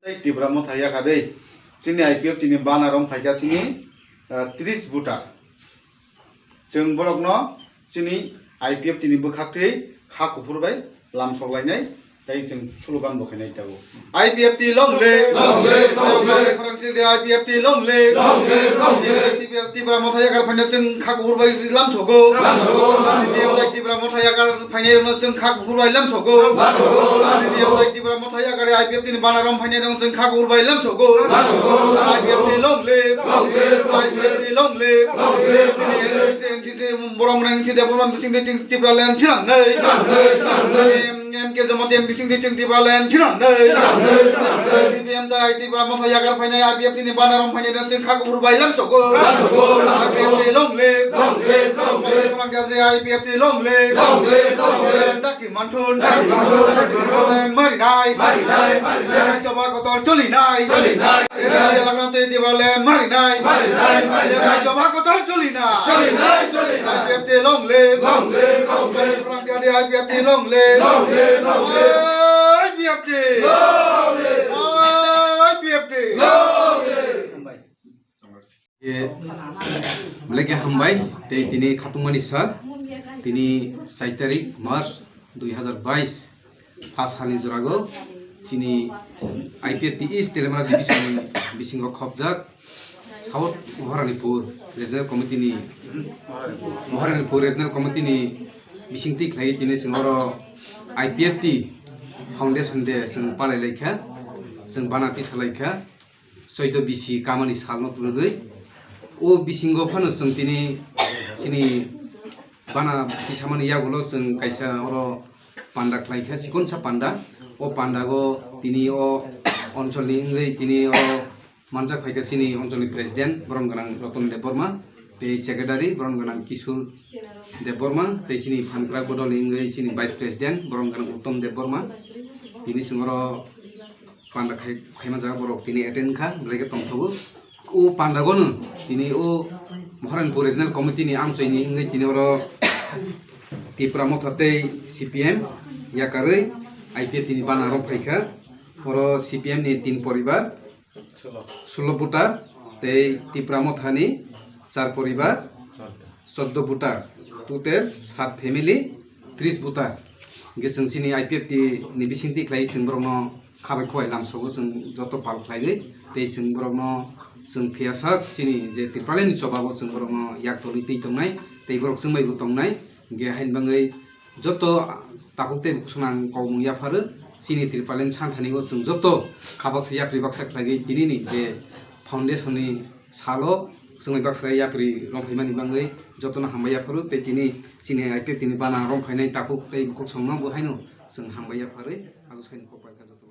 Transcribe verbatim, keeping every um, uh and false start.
Tei Tipra Motha yakarwi chini I P F T ni bana rom phaikha chini, ah, tris voter. Chwng borokno chini I P F T ni bwkhaktwi kha kuphur bai lamsok lainai tei chwng slogan bo khainai tabuk. I P F T long live! Long live, long live. Khorang sidi I P F T long live! Long live, long live. Tipra, Tipra Motha yakar phaina chwng kha kuphur bai lamsogo. Lamsogo, lamsogo. Tipra Motha yakar phainai rokno chwng kha kuphur bai lamsogo. Lamsogo, lamsogo. Tipra Motha yakar I P F T ni bana rom phainai rokno chwng kha kuphur bai lamsogo. Lamsogo, lamsogo. I P F T long live! Long live, long live. I P F T long live! Long live, long live. Borok mwnang si de borok bising de Tipra land sinang nei. Sinang nei, sinang nei. M K Jamatia bising de chwng Tipra land sinang nei. Sinang nei, sinang nei. C P M tai Tipra Motha yakar phainai I P F T ni bana rom phainai chwng kha kuphur bai lamsogo. Lamsogo, lamsogo. I P F T long live. Long live, long live. Khorang sidi I P F T long live. Long live, long live. Daki manthun. Daki manthun, daki manthun. Land marinai. Marinai, marinai. Choba kotor cholinai. Cholinai. Elagrante Tipraland marinai. Marinai, marinai. Choba kotor cholinai. Cholinai, cholinai. I P F T long live. Long live, long live. Tipraland I P F T long live. Long live, long live. I P F T. Long live. I P F T. Long live. Hambai. E, belai khe hambai, tei tini khatungmani sal, tini char tarik March dui hazar bais, phas salni jorago chini I P F T East Telemara Division ni bisingo khopjak South Maharanipur Regional Committee ni, Maharanipur Regional Committee ni bisingtwi khlaiwi tini chwng oro I P F T Foundation Day chwng palai laikha, chwng bana tisa laikha. Choido bisi kamani salno twlwgwi. O bisingo phano chwng tini chini bana tisamani yagulo chwng kaisa oro panda khlaikha, chikonsa panda. O pandago tini o oncholni wngwi tini o manjak phaikha chini oncholni president borom gwnang Roton Debbarma, tei secretary borom gwnang Kishore Debbarma, tei chini phankrak bodolni wngwi chini vice president borom gwnang Uttom Debbarma. Tini chwng oro panda khai-, khaima jaga borok tini attend kha, belai khe tongthogo. O pandagono tini o Maharanipur Regional Committee ni amchoini wngwi tini oro Tipra Motha tei C P M yakarwi I P F T ni bana rom phaikha. Oro C P M ni tin poribar, sulo voter, tei Tipra Motha ni char poribar, choddo voter, total sat family, tris voter. Hingke chwng chini I P F T ni bisingtwi khlai chwng borokno khabai khowai lamsogo chwng joto pal khlaiwi, tei chwng borokno chwng phiya sak chini je Tipraland ni chobago chwng borokno yak torwi twi tongnai, tei borok chwng bai bo tongnai, hingke haini bagwi joto takhuk tei bukhuk swnang kokmung yapharo chini Tipraland santhani o chwng joto khabaksa yapri baksa khlaiwi tinini je foundation ni salo chwngwi baksa yapri romkhaimani bagwi jotono hambai yapharo tei tini chini I P F T ni bana romkhainai takhuk tei bukhuk songno bo haino chwng hambai yapharwi ajo saini kok bai kha joto.